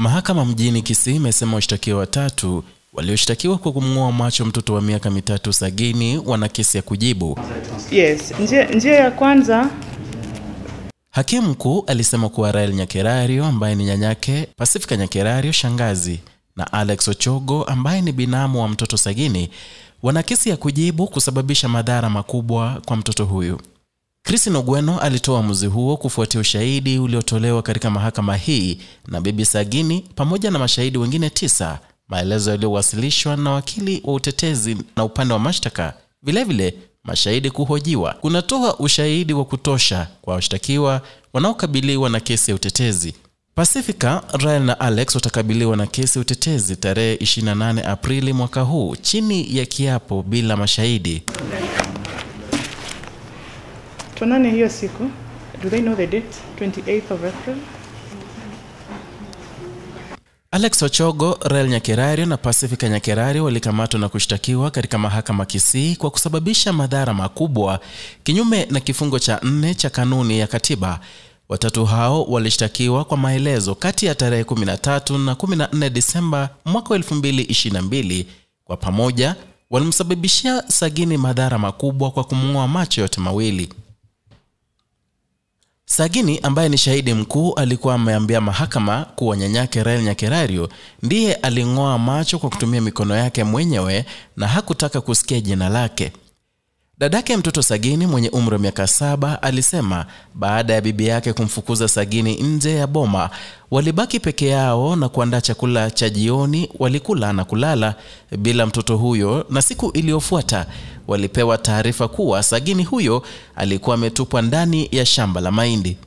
Mahakama mjini Kisii imesema washtakiwa watatu walioshtakiwa kwa kumng'oa macho mtoto wa miaka 3 Sagini wana kesi ya kujibu. Yes, njia ya kwanza. Hakimu mkuu alisema kuwa Rael Nyakerario ambaye ni nyanyake, Pacifica Nyakerario shangazi, na Alex Ochogo ambaye ni binamu wa mtoto Sagini wana kesi ya kujibu kusababisha madhara makubwa kwa mtoto huyu. Christine Ogweno alitoa uamuzi huo kufuatia ushahidi uliotolewa katika mahakama hii na bibi Sagini pamoja na mashahidi wengine 9, maelezo yaliyowasilishwa na wakili wa utetezi na upande wa mashtaka. Vilevile mashahidi kuhojiwa kunatoa ushahidi wa kutosha kwa washtakiwa wanaokabiliwa na kesi ya utetezi. Pacifica, Rael na Alex watakabiliwa na kesi ya utetezi tarehe 28 Aprili mwaka huu chini ya kiapo bila mashahidi. Tuonane hiyo siku. Do they know the date? 28th of April. Alex Ochogo, Rael Nyakerario na Pacifica Nyakerario walikamatwa na kushtakiwa katika mahakama Kisii kwa kusababisha madhara makubwa kinyume na kifungo cha 4 cha kanuni ya katiba. Watatu hao walishtakiwa kwa maelezo kati ya tarehe 13 na 14 Disemba mwaka 2022. Kwa pamoja walimsababishia Sagini madhara makubwa kwa kumng'oa macho yote mawili. Sagini ambaye ni shahidi mkuu alikuwa ameambia mahakama kuwa nyanyake Rael Nyakerario ndiye aling'oa macho kwa kutumia mikono yake mwenyewe na hakutaka kusikia jina lake. Dadake mtoto Sagini mwenye umri wa miaka 7 alisema baada ya bibi yake kumfukuza Sagini nje ya boma, walibaki peke yao na kuandaa chakula cha jioni, walikula na kulala bila mtoto huyo, na siku iliyofuata walipewa taarifa kuwa Sagini huyo alikuwa ametupwa ndani ya shamba la mahindi.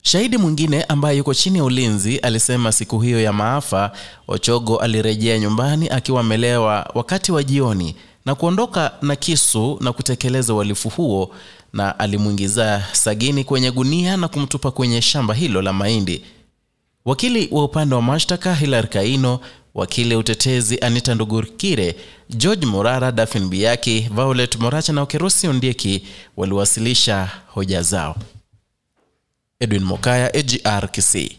Shahidi mwingine ambaye yuko chini ya ulinzi alisema siku hiyo ya maafa, Ochogo alirejea nyumbani akiwa amelewa wakati wa jioni na kuondoka na kisu na kutekeleza uhalifu huo, na alimuingiza Sagini kwenye gunia na kumtupa kwenye shamba hilo la mahindi. Wakili wa upande wa mashtaka Hilary Kaino, wakili utetezi Anita Ndugurkire, George Morara, Daphne Biaki, Violet Moracha na Okerosi Ondieki waliwasilisha hoja zao. Edwin Mokaya, AGR Kisii.